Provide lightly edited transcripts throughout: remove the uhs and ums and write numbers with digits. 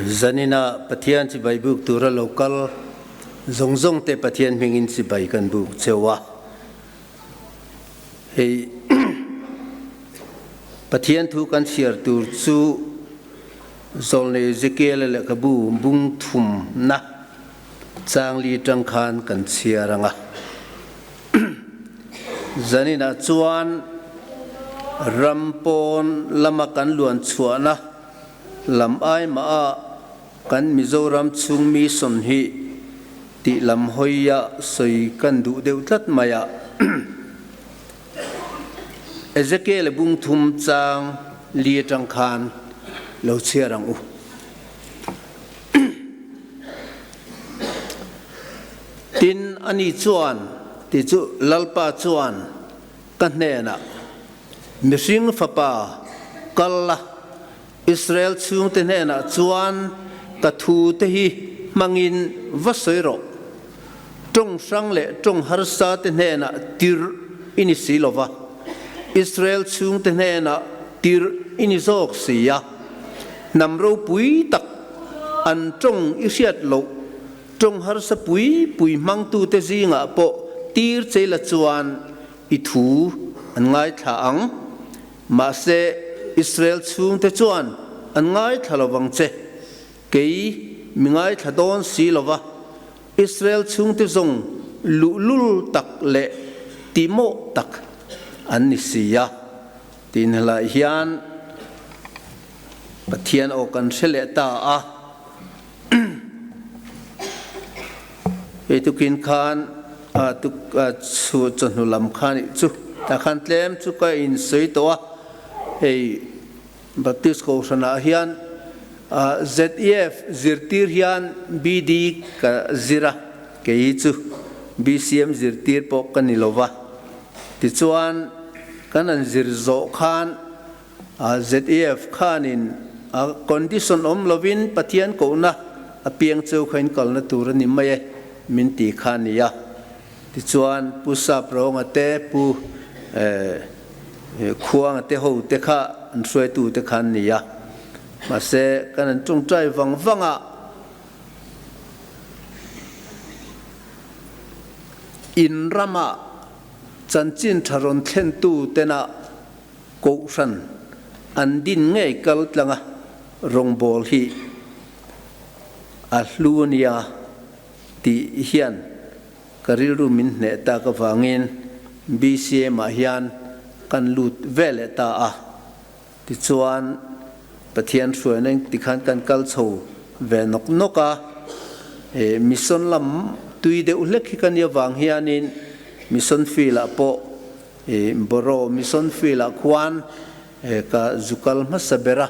Zanina Pathian chibai buk tura lo kal zawng zawng te Pathian hmingin chibai kan buk cheu a. Hei Pathian thu kan chhiar tur chu Zawlnei Ezekiel-a lehkhabu bung thumna changli tang khan kan chhiar ang a. Zaninah chuan ram pawn lama kan luan chhuahna lam ai mah a kan Mizoram chhung mi sawn hi tih lam hawi a sawi kan duh deuh tlat mai a. Ezekiel bung thum chang li atang khan lo chhiar ang u. Tin, ani chuan, ti chu Lalpa chuan ka hnenah, Mihring fapa, kal la, Israel chhungte hnenah chuan ka thute hi hmangin va sawi rawh. Tawng hrang leh tawng harsa te hnenah tirh i ni si lo va, Israel chhungte hnenah tirh i ni zawk si a. Hnam ropui tak an tawng i hriat loh tawng harsa pui pui hmangtute zingah pawh tir cheila chuan i thu an ngaithla ang. Mahse, Israel chhungte chuan an ngaithla lo vang che. Kei mi ngaithla dawn si lo va, Israel chhungte zawng luhlul tak leh tihmawh tak an ni si a. Tin helai hian Pathian aw kan hre leh ta a. Hei tukin khan tuk chu chawhnu lam khan ih chu tah khan tlem chu ka insawi tawh a. Hei Baptist Kohhranah hian ZEF zirtir hian BD ka zir a, kei chu BCM zirtir pawh ka ni lo va. Tichuan kan han zir zawh khan ZEF khanin a condition awm lovin Pathian kohna a piang cheu kha in kalna tur a ni mai e min ti kha a ni a. Tichuan Pu Sap Rawnga te, Pu Khuanga te ho te kha an hruaitu te kha an ni a. Mahse kan han tawngtai vang vang a, in rama chanchin tha rawn thlentu tena Kohhran an din ngei kal tlanga rawngbâwl hi a hlu a nia tih hian ka rilru min hneh tak avangin BCM-ah hian kan lut ve leh ta a. Tichuan, Pathian hruaina tikhan kan kal chho ve nawk nawk a. Mission lam tui deuh hlek hi ka nih avang hianin mission field-ah pawh Boro mission field ah khuan ka zu kal hmasa ber a,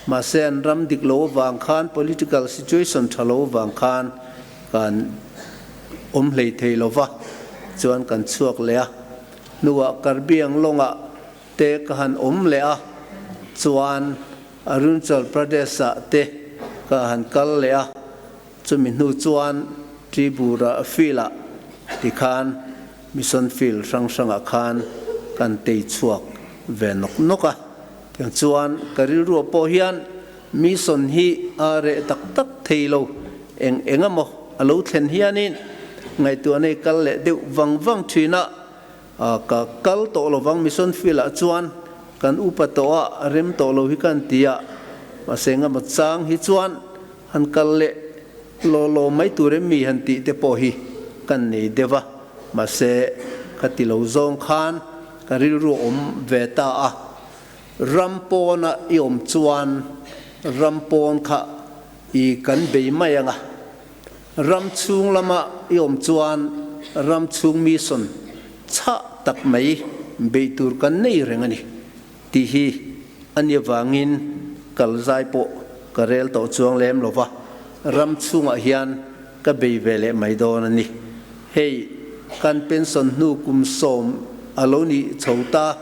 mahse an ram dik lo avang khan political situation tha lo avang khan kan awm hlei thei lo va, chuan kan chhuak leh a. Hnuah Karbiang lawngah te ka han awm leh a, chuan Arunachal Pradesh ah te ka han kal leh a, chumi hnu chuan Tripura field ah tikhan Mission field hrang hrangah khan kan tei chhuak ve nawk nawk a, tiang chuan ka rilruah pawh hian mission hi a reh tak tak thei lo, eng eng emaw a lo thlen hianin ngaihtuah nei kal leh deuh vang vang thin a, ka kal tawh lovang mission field ah chuan kan upa tawh a, rem tawh lo hi kan ti a, mahse engemaw chang hi chuan han kal leh Law law mai tur em mi han tih te pawh hi kan nei deuh a, mahse ka ti lo zawng khan ka rilru a awm ve ta a. Ram pawna i awm chuan ram pawn kha i kan bei mai ang a, ram chhung lama i awm chuan ram chhung mission chhah tak mai beih tur kan nei reng a ni tih hi a ni avangin kal zai pawh ka rel tawh chuang lem lo va, ram chhungah hian ka bei ve leh mai dawn a ni. Hei, kan pension hnu kum sawm a lo nih chho ta,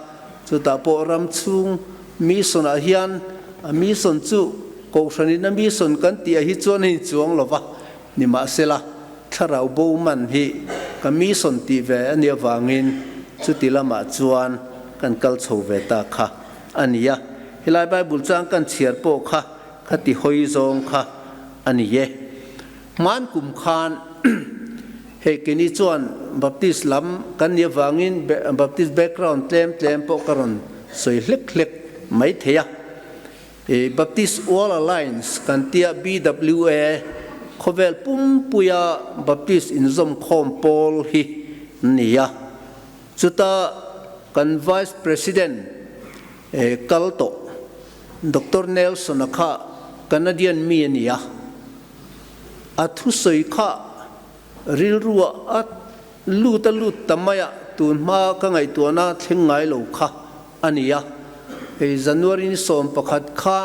chutah pawh ram chhung mission ah hian a mission chu Kohhranin a mission kan tih ah hi chuan a inchuang lo va, nimahsela thlarau bo man hi ka mission tih ve a nih avangin chuti lamah chuan kan kal chho ve ta kha a ni a. Helai Bible chang kan chhiar pawh kha Khati hawi zawng kha a ni e. Hman kum khan hei keini chuan Baptist lam kan nih avangin Baptist background tlem tlem pawh ka rawn sawi hlek hlek mai thei a. Baptist World Alliance kan tia BWA khawvel pumpuia Baptist inzawmkhawm pawl hi an ni a. Chuta kan Vice President kal tawh Doctor Nelson-a kha Canadian mi a ni a. A thusawi kha rilruah a lut a lut ta mai a, tun hma ka ngaihtuahna thleng ngai lo kha a ni a. Hei January ni 11 kha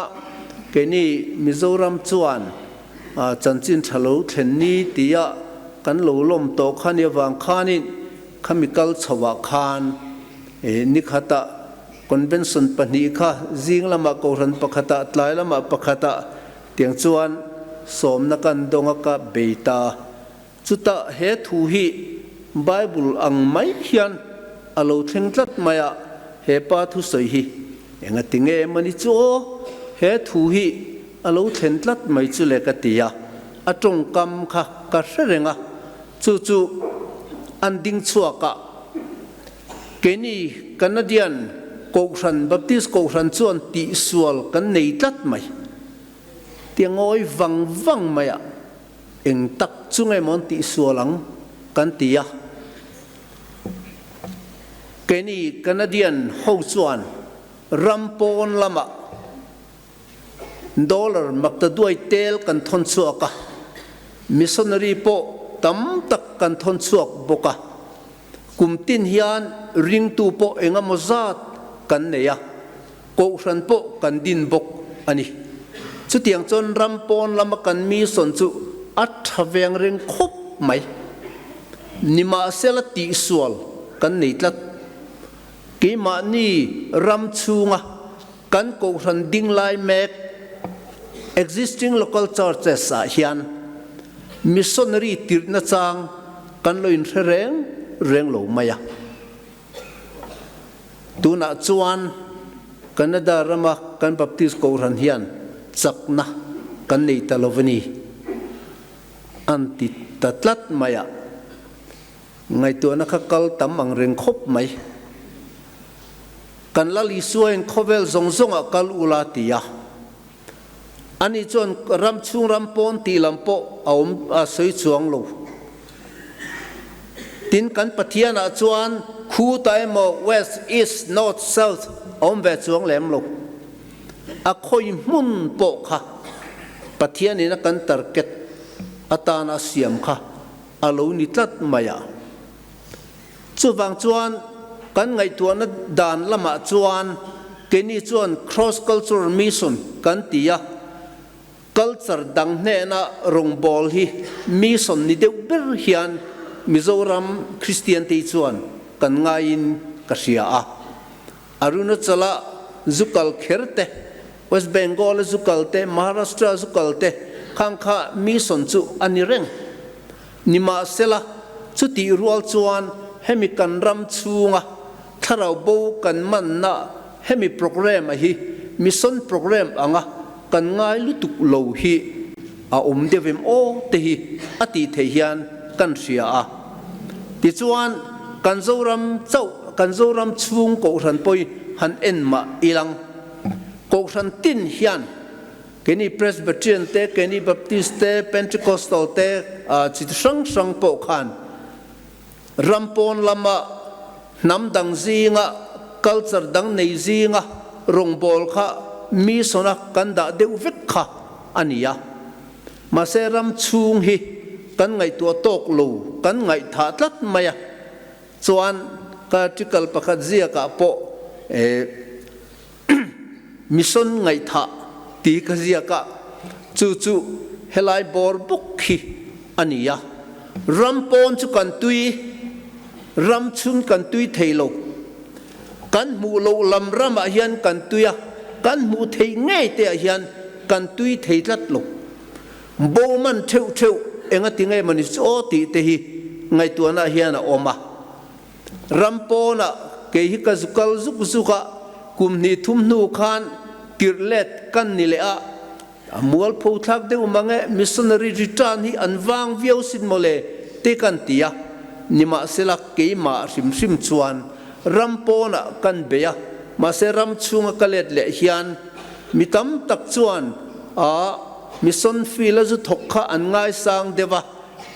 keini Mizoram chuan chanchin tha lo thlen ni tia kan lo lawm tawh kha ni avang khanin khami kal chhoah khan nikhatah convention pahnih kha zing lamah kohhran pakhatah tlai lamah pakhatah tiang chuan sawmna kan dawng a ka bei ta. Chutah he thu hi Bible ang mai hian a lo thleng tlat mai a, he pa thusawi hi engati nge mawni chu aw, he thu hi a lo thlen tlat mai chu le ka ti a, a tawngkam kha ka hre reng a, chu chu an ding chhuak a, keini Canadian Kohhran, Baptist Kohhran chuan tihsual kan nei tlat mai, tia ngawi vang vang mai a. Eng tak chu nge maw an tihsual ang kan ti a. Keini Canadian ho chuan ram pawn lamah dollar maktaduai tel kan thawn chhuak a, missionary pawh tam tak kan thawn chhuak bawk a. Kum tin hian ringtu pawh eng emaw zat kan nei a, kohhran pawh kan din bawk a ni. Chutiang chuan ram pawn lama kan mission chu a tha veng reng khawp mai. Nimahsela tihsual kan nei tlat. Keimahni ram chhunga kan kohhran ding lai mek existing local churches ah hian missionary tirhna chang kan lo inhre reng reng lo mai a. Tunah chuan Canada rama kan Baptist Kohhran hian chakna kan nei ta lo a ni an ti ta tlat mai a. Ngaihtuahna kha kal tam ang reng khawp mai. Kan Lal Isuain khawvel zawng zawngah kal ula ti a. Ani chuan ram chhung ram pawn tih lam pawh a awm a sawi chuang lo. Tin kan Pathianah chuan khu ta emaw west, east, north, south a awm ve chuang lem lo. A khawi hmun pawh kha Pathianin a kan target atana a siam kha a lo ni tlat mai a. Chuvang chuan kan ngaihtuahna dan lamah chuan keini chuan cross cultural mission kan ti a, culture dang hnena rawngbâwl hi mission ni deuh ber hian Mizoram Kristiante chuan kan ngaiin ka hria a. Arunachala zu kal kher te, West Bengal-a zu kal te, Maharashtra-a zu kal te khang kha mission chu a ni reng. Nimahsela, chutih rual chuan hemi kan ram chhunga thlarau bo kan manna hemi programme a hi mission programme anga kan ngai lutuk lo hi a awm deuh em aw te hi a tih theih hian kan hria a. Tichuan, kan Zoram chauh, kan Zoram chhung Kohhran pawhin han en mah ilang. Kohhran tin hian keini Presbyterian te, keini Baptist te, Pentecostal te, chi hrang hrang pawh khan ram pawn lama hnam dang zinga, culture dang nei zinga rawngbâwl kha mission-a kan dah deuh vek kha a ni a. Mahse ram chhung hi kan ngaihtuah tawk lo, kan ngaihthah tlat mai a. Chuan ka article pakhat ziakah pawh mission ngaihthah ti ka ziak a, chu chu helai bawr bawk hi a ni a. Ram pawn chu kan tui, ram chhung kan tui thei lo. Kan hmuh loh lam ramah hian kan tui a, kan hmuh theih ngei te ah hian kan tui thei tlat lo. Bo man theuh theuh enga ti nge mawni chu aw tih te hi ngaihtuahna ah hian a awm a. Ram pawnah kei hi ka zu kal zuk zuk a, kum hnih thum hnu khan tirh let kan ni leh a. A mualpho thlak deuh mang e, missionary return hi an vang viau sin mawle te kan ti a, nimahsela keimah hrim hrim chuan ram pawnah kan bei a, mahse ram chhunga ka let leh hian mi tam tak chuan a mission field a zu thawk kha an ngaisang deuh a,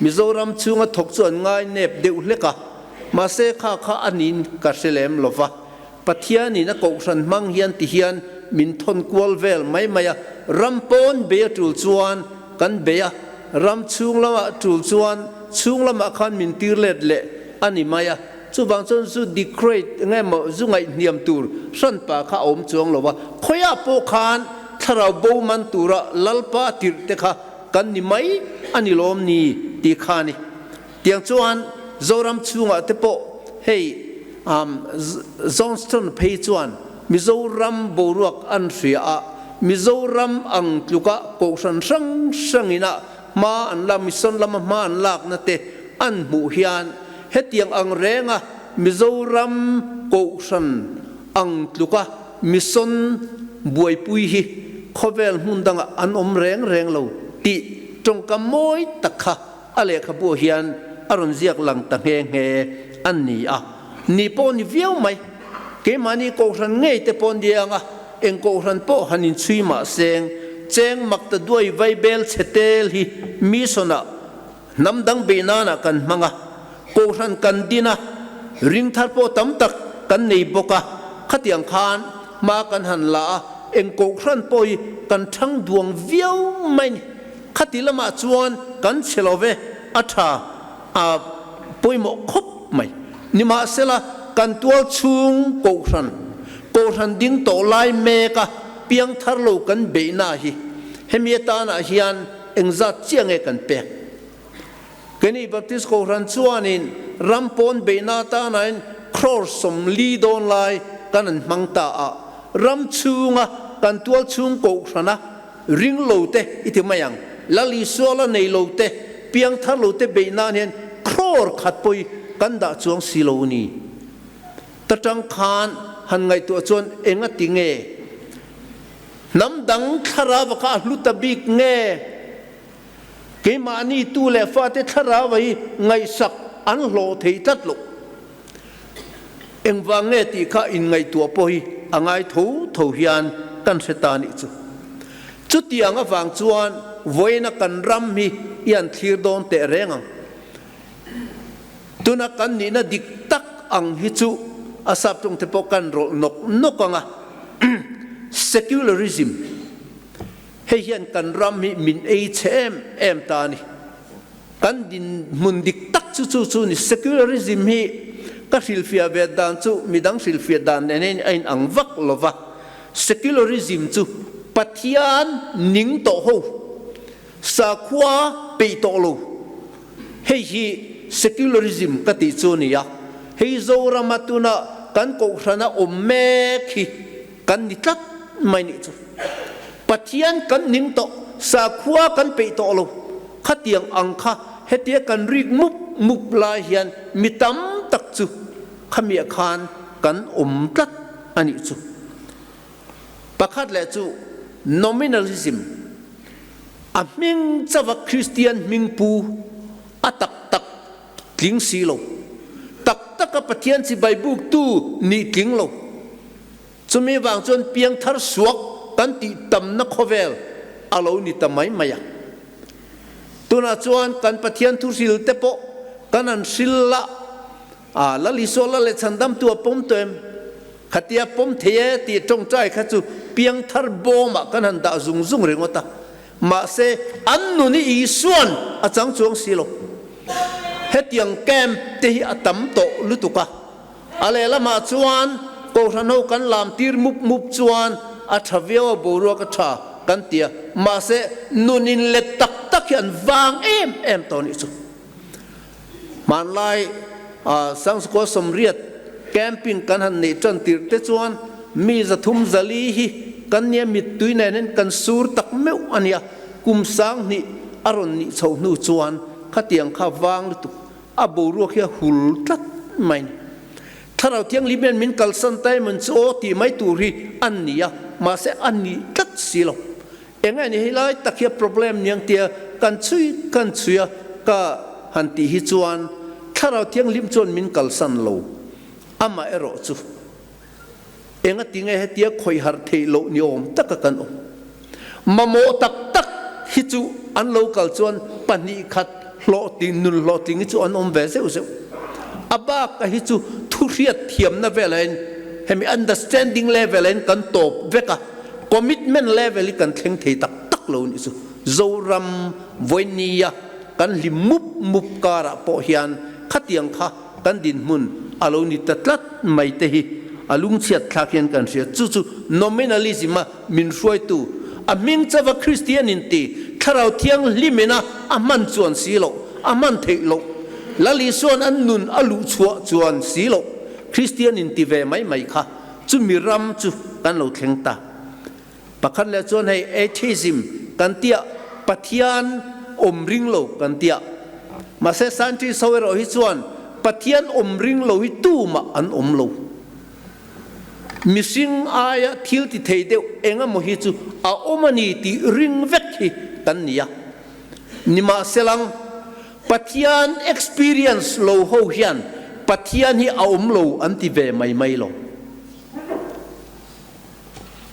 Mizoram chhunga thawk chu an ngai nep deuh hlek a, mahse kha kha a niin ka hre lem lo va. Pathianin a kohhran hmang hian ti hian min thawn kual vel mai mai a, ram pawn bei a tul chuan kan bei a, ram chhung lamah tul chuan chhung lamah khan min tir let leh a ni mai a. Chuvang chuan zu degrade nge maw zu ngaihhniam tur hranpa kha a awm chuang lo a, khawiah pawh khan thlarau bo man tura Lalpa tirh te kha kan ni mai a ni lawm ni tih kha a ni. Tiang chuan Zoram chhungah te pawh hei Johnston phei chuan Mizoram boruak an hria a, Mizoram ang tluka kohhran hrang hrangin a hma an lak, mission lama hma an lakna te an hmuh hian hetiang ang renga Mizoram kohhran ang tluka mission buaipui hi khawvel hmun dangah an awm reng reng lo tih tawngkam mawi tak kha A lehkhabu hian a rawn ziak lang ta nghe nghe an ni a, ni pawh ni viau mai. Keimahni kohhran ngei te pawh nia anga eng kohhran pawh han inchhui mah seng, cheng mak ta duai vai bel chhe tel hi mission-ah hnam dang beih nanah kan hmang a, kohhran kan din a, ring thar pawh tam tak kan nei bawk a, khatiang khan hma kan han la a, eng kohhran pawh hi kan thang duang viau mai ni. Khati lamah chuan kan chhe lo ve, a tha a pawimawh khawp mai. Nimahsela, kan tual chhung kohhran, kohhran ding tawh lai meka piang thar lo kan beihna hi hemi atanah hian engzat chiah nge kan pek? Keini Baptist kohhran chuanin ram pawn beihna atanain crore 40 dawn lai kan an hmang ta a, ram chhunga kan tual chhung kohhrana Ring lo te i ti mai ang. Lal Isua la nei lo te, piang thar lo te beih nan hian crore khat pawh hi kan dah chuang si lo a ni. Ta tang khan han ngaihtuah chuan eng a ti nge? Hnam dang thlarau kha a hlu ta bik nge? Keimahni tu leh fate thlarau hi ngaihsak an hlawh thei tlat lo. Engvang nge tih kha inngaihtuah pawh hi a ngai tho tho hian kan hre ta nih chu. Chutiang avang chuan vawiina kan ram hi i an thlir dawn teh reng ang. Tuna kan nihna dik tak ang hi chu a saptawng te pawh kan rawlh nawk nawk ang a. Secularism hei hian kan ram hi min ei chhe em em ta a ni. Kan dinhmun dik tak chu chu chu ni. Secularism hi ka hrilhfiah ve dan chu midang hrilhfiah dan nen hian a inang vak lo va. Secularism chu Pathian ning tawh ho, sakhua peih tawh lo. Hei hi secularism ka tih chu a ni a. Hei Zorama tuna kan kohhrana awm mek hi kan ni tlat mai nih chu. Pathian kan ning tawh, sakhua kan peih tawh lo. Khatiang ang kha hetia kan rik mup mup lai hian mi tam tak chu khamiah khan kan awm tlat a nih chu. Pakhat leh chu nominalism, a hming chauha Kristian hming pu a tak tak tling si lo, tak taka Pathian chibai buktu nih tling lo. Chumi vang chuan piangthar suak kan tih tamna khawvel a lo ni ta mai mai a. Tunah chuan kan Pathian thuhril te pawh kan han hril la, a Lal Isua la leh chhandamtu a pawm tawh em? Khatia pawm thei e tih tawngtai kha chu piangthar bawmah kan han dah zung zung ringawt a. Mahse, an nun hi Isua'n a chang chuang si lo. Hetiang camp te hi a tam tawh lutuk a. A lehlamah chuan Kohhran ho kan lam tir mup mup chuan a tha viau a, boruak a tha kan ti a, mahse nun in let tak tak hi an vang em em tawh nih chu. Hmanlai Sangsukua 80 camping kan han neih tan tirh te chuan mi 300 400 hi kan nia mittui nen hian kan sur tak meuh a nia, kum 2000 a rawn nih chhoh hnu chuan khatiang kha vang lutuk A boruak hi a hul tlat mai ni. Thlarau Thianghlim hian min kalsan ta em an chu aw tih mai tur hi an ni a, mahse a ni tlat si lo. Eng nge ni hei lai tak hi a problem niang tia kan chhui kan chhui a ka han tih hi chuan Thlarau Thianghlim chuan min kalsan lo. Amah erawh chu enga ti nge hetia khawih harh theih loh ni awm taka kan awm. Mamawh tak tak hi chu an lo kal chuan pahnih khat hlawhtling nun hlawhtling hi chu an awm ve zeuh zeuh. A bak a hi chu thu hriat thiamna velah in hemi understanding level ah in kan tawp vek a, commitment level hi kan thleng thei tak tak lo nih chu. Zoram vawinia kan hlim mup mup karah pawh hian khatiang kha kan dinhmun a lo ni ta tlat mai te hi a lungchhiat thlak hian kan hria. Chu chu nominalism a min hruaitu, a hming chauva Kristian in ti, Thlarau Thianghlim ina a hman chuan si loh, a hman theih loh, Lal Isua'n an nun a luh chhuah chuan si loh, Kristian in ti ve mai mai kha chumi ram chu kan lo thleng ta. Pakhat leh chuan hei atheism kan tia, Pathian awm ring lo kan tia. Mahse scientist ho erawh hi chuan Pathian awm ring lo hi tumah an awm lo. Mihring aia thil ti thei deuh eng emaw hi chu a awm a ni tih ring vek hi kan ni a. Nimahselang Pathian experience lo ho hian Pathian hi a awm lo an ti ve mai mai lo.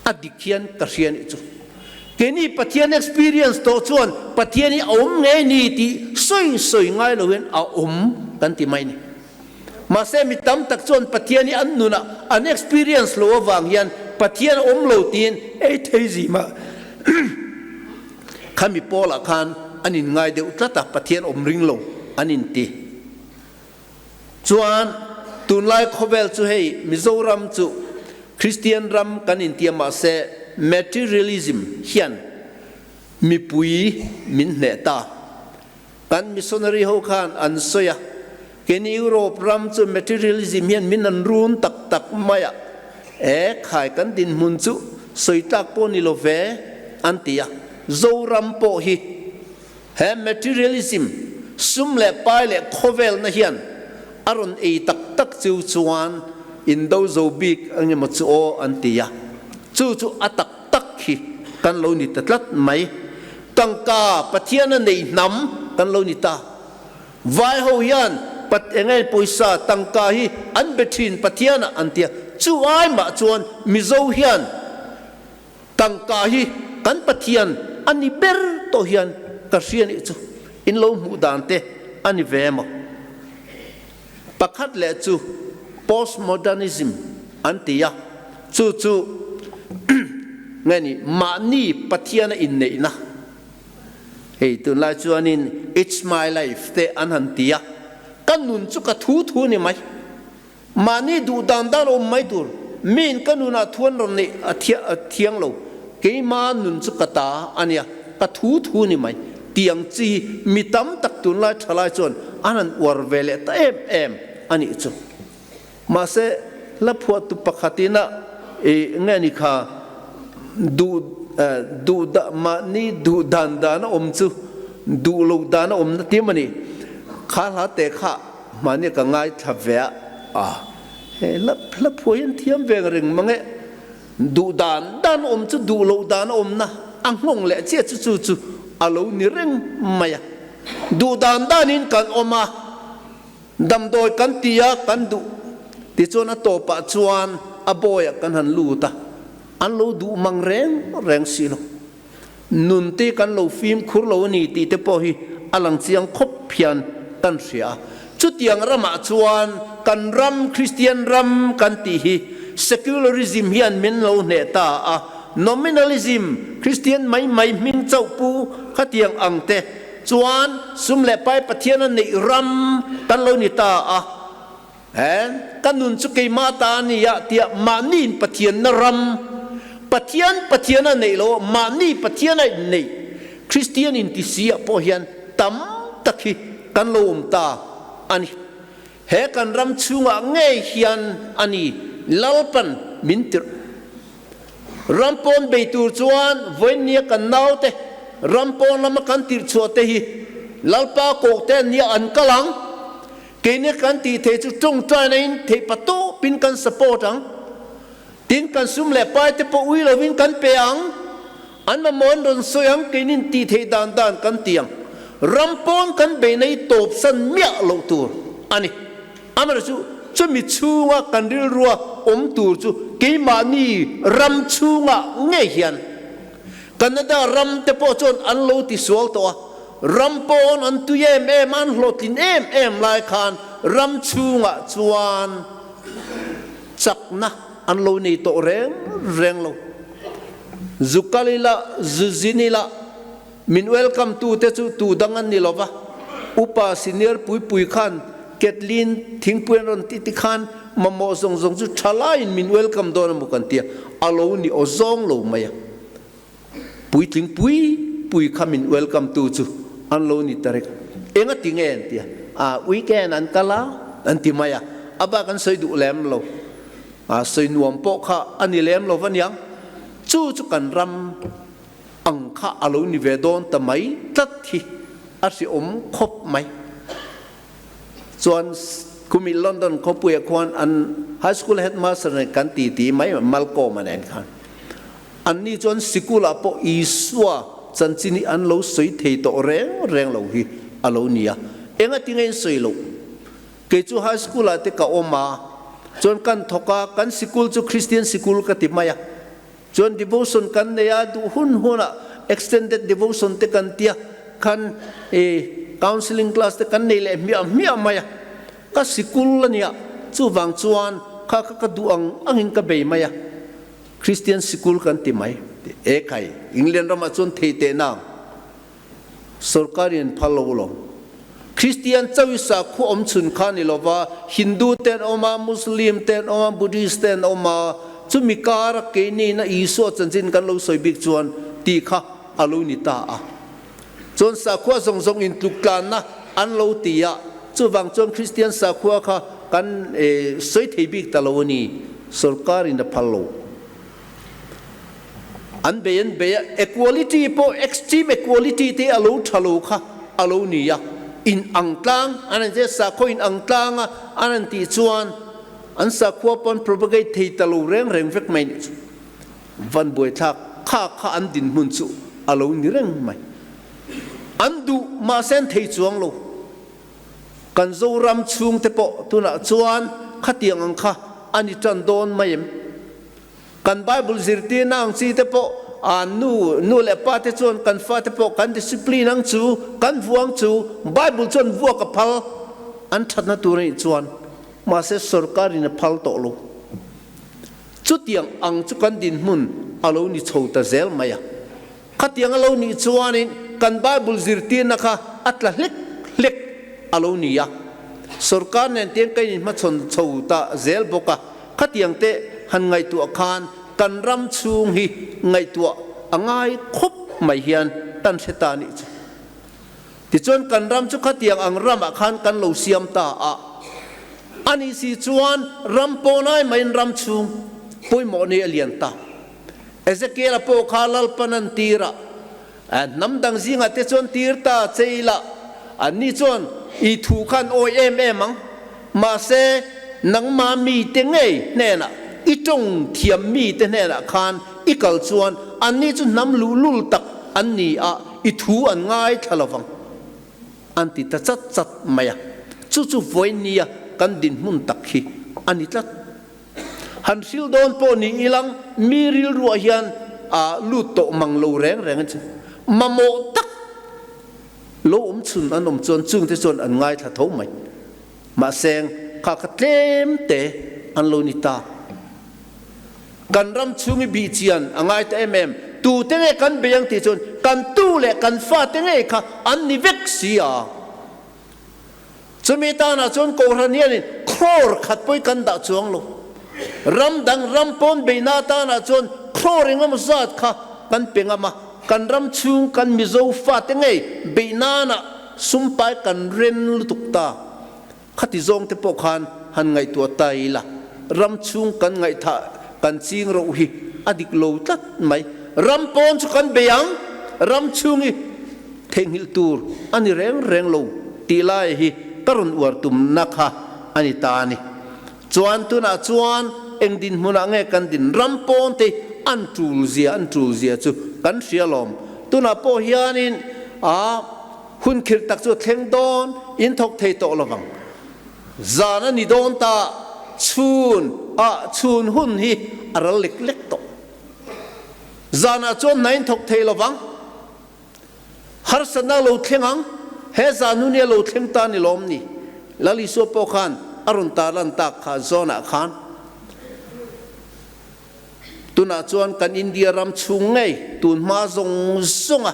A dik hian ka hria nih chu. Keini Pathian experience tawh chuan Pathian hi a awm ngei ni tih sawi sawi ngai lo hian a awm kan ti mai ni. Mahse mi tam tak chuan Pathian hi an nunah an experience lo avang hian Pathian a awm lo tiin ei thei zimah khami pawlah khan an inngai deuh tlat a, Pathian awm ring lo an inti. Chuan tunlai khawvel chu hei Mizoram chu Kristian ram kan intia mahse materialism hian mipui min hneh ta. Kan missionary ho khan an sawi a, keini Europe ram chu materialism hian min an run tak tak mai a, e khai kan dinhmun chu sawi tlak pawh ni lo ve an ti a, Zoram pawh hi He materialism, sum leh pai leh khawvelna hian a rawn ei tak tak chu chuan indo zo bik ang emaw chu aw an ti a, chu chu a tak tak hi kan lo ni ta tlat mai. Tangka Pathian a nei hnam kan lo ni ta. Vai ho hian pat enge pawisa tangka hi an be thin Pathian ah an ti a, chu ai mah chuan Mizo hian Tangka hi kan Pathian a ni ber tawh hian ka hria nih chu in lo hmuh dan te a ni ve maw? Pakhat leh chu postmodernism an ti a, chu chu nge ni mahni Pathian a inneihna. Hei tunlai chuanin it's my life te an han ti a, ka nun chu ka thu thu a ni mai. Mahni duh dan dan awm mai tur, miin ka nunah thu an rawn neih a thiang lo, keima nun chu ka ta a nia, ka thu thu ni mai, tiang chi mi tam tak tunlai thalai chuan an han uar ve leh ta em em a nih chu. Mahse, hla phuahtu pakhatin a nge ni kha duh duh mahni duh dan dan a awm chu duh lo dan a awm na ti maw ni, kha hla te kha Mahni ka ngaithla ve a, a he hla hla phuah hian thiam ve reng mang e. Duh dan dan awm chu duh loh dan a awmna a nghawng leh chiah chu chu chu a lo ni reng mai a. Duh dan danin kan awm a, damdawi kan ti a, kan duh tichuan a tawpah chuan a bawiah kan han lut a, an lo duh mang reng reng si lo. Nun te kan lo fimkhur lo a ni tih te pawh hi a lang chiang khawp hian kan hria. Chutiang ramah chuan kan ram Kristian ram kan tih hi secularism hian min lo hneh ta a, nominalism, Kristian mai mai hming chauh pu khatiang ang te chuan sum leh pai Pathian a neih ram kan lo ni ta a. He ka nun chu keimah ta a ni a tiah mahniin Pathianna ram, Pathian Pathian a neih lo a, mahni Pathian a inneih Kristian inti si ah pawh hian tam tak hi kan lo awm ta a ni. He kan ram chhungah ngei hian a ni Lalpan min tirh. Ram pawn bei tur chuan vawinia kan naute ram pawn lama kan tirh chhuah te hi Lalpa koh te an nia an kal ang. Keini kan tih theih chu tawngtaina in theih pa tawpin kan support ang. Tin kan sum leh pai te pawh ui lovin kan pe ang. An mamawh an rawn sawi ang, keinin tih theih dan dan kan ti ang. Ram pawn kan beihna hi tawpsan miah loh tur a ni. Amaherawhchu, chumi chhunga kan rilrua awm tur chu keimahni ram chhungah ngei hian Canada ram te pawh chuan an lo tisual tawh a, ram pawn an tui em em a, an hlawhtlin em em lai khan ram chhungah chuan chakna an lo nei tawh reng reng lo. Zu kal ila, zu zin ila, min welcome tu te chu tu dang an ni lo va, upa senior pui pui khan Kathleen thingpui an rawn ti ti khan mamawh zawng zawng chu tha laiin min welcome dawn a maw kan tia, a lo ni aw zawng lo mai a. Puitling pui pui kha min welcome tu chu an lo ni ta reng. Eng a ti nge an tia, ah weekend an kal a an ti mai a, a bak an sawi duh lem lo. A sawi nuam pawh kha a ni lem lo va niang. Chu chu kan ram ang kha a lo ni ve dawn ta mai tlat hi a hriawm khawp mai. Chuan kumi London khawpuiah khuan an high school headmaster nen kan ti ti mai Malcolm a nen khan. Anni chuan sikulah pawh Isua chanchin hi an lo sawi thei tawh reng reng lo hi a lo ni a. Engati nge in sawi loh? Kei chu high school ah te ka awm a, chuan kan thawk a, kan sikul chu Christian sikul ka ti mai a, chuan devotion kan nei a, duh hun hun ah extended devotion te kan tia, khan i counselling class te kan nei leh hmiah hmiah mai a, ka sikul a nia, chuvang chuan kha kha ka duh ang angin ka bei mai a, Christian sikul kan ti mai, e khai, England ramah chuan thei teh nang. Sorkarin phal lo lo. Kristian chauh i sakhua awm chhun kha ni lova, Hindu te an awm a, Muslim te an awm a, Buddhist te an awm a, chumi kara keini na Isua chanchin kan lo sawi bik chuan tih kha a lo ni ta a. Chuan sakhua zawng zawng intluk tlanna an lo ti a, chuvang chuan Kristian sakhua kha kan sawi thei bik ta lo a ni, sorkarin a phal lo. An bei an bei a, equality pawh extreme equality te a lo tha lo kha a lo ni a, in ang tlang an han zia sakhua in ang tlang a an han tih chuan an sakhua pawh an propagate thei ta lo reng reng vek mai nih chu. Van buaithlak kha kha an dinhmun chu a lo ni reng mai. An duh mahse an thei chuang lo. Kan Zoram chhungte pawh tunah chuan khatiang ang kha a ni tan dawn mai em? Kan Bible zirtirna ang chi te pawh a nu nu leh pa te chuan kan fa te pawh kan discipline ang chu, kan vuah ang chu, Bible chuan vuak a phal an thatna tur a nih chuan mahse sorkar in a phal tawh lo. Chutiang ang chu kan dinhmun a lo ni chho ta zel mai a. Khatiang a lo nih chuanin kan Bible zirtirna kha a tla hlek hlek a lo ni a. Sorkar nen tiang ka inhmachhawn chho ta zel bawk a, khatiang te han ngaihtuah khan kan ram chhung hi ngaihtuah a ngai khawp mai hian kan hre ta nih chu. Tichuan kan ram chu khatiang ang ramah khan kan lo siam ta a, a nih si chuan ram pawnai maiin ram chhung pawimawh nei a lian ta. Ezekiel-a pawh kha Lalpan an tir a, hnam dang zingah te chuan tir ta che ila, anni chuan i thu kha an awi em em ang. Mahse, nangmah mite ngei hnenah, i tawng thiam mite hnenah khan i kal chuan anni chu hnam luhlul tak an ni a, i thu an ngaithla lo vang, an ti ta chat chat mai a. Chu chu vawinia kan dinhmun tak hi a ni tlat. Han hril dawn pawh ni ilang mi rilruah hian a lut tawh mang lo reng reng a chu. Mamawh tak lo awm chhun an awm chuan chungte chuan an ngaithla tho mai. Mahse kha kha tlem te an lo ni ta. Kan ram chhungi bih chian a ngai ta em em. Tute nge kan bei ang tih chuan kan tu leh kan fate ngei kha an ni vek si a. Chumi tanah chuan Kohhran hianin crore khat pawhin kan dah chuang lo. Ram dang ram pawn beihna atanah chuan crore engemaw zat kha kan pe ngam a, kan ram chhung kan Mizo fate ngei beih nanah sumpai kan ren lutuk ta. Khati zawngte pawh khan han ngaihtuah ta ila, ram chhung kan ngaihthah kan ching roh hi a dik lo tlat mai. Ram pawn chu kan bei ang, ram chhung hi Theihnghilh tur a ni reng reng lo tih lai hi ka rawn uar tumna kha a ni ta a ni. Chuan tunah chuan eng dinhmunah nge kan din ram pawn te an tul zia an tul zia chu kan hria alawm. Tunah pawh hianin a hun khirh tak chu a thleng dawn, in thawk thei tawh lovang. Zan a ni dawn ta, chhun ah chhun hun hi a ral lek lek tawh. Zanah chuan hna in thawk thei lovang. Harsatna lo thleng ang, he zan hun hi a lo thleng ta ni lawm ni? Lal Isua pawh khan a rawn tarlan tak kha zawnah khan. Tunah chuan kan India ram chhung ngei tun hma zawng zawnga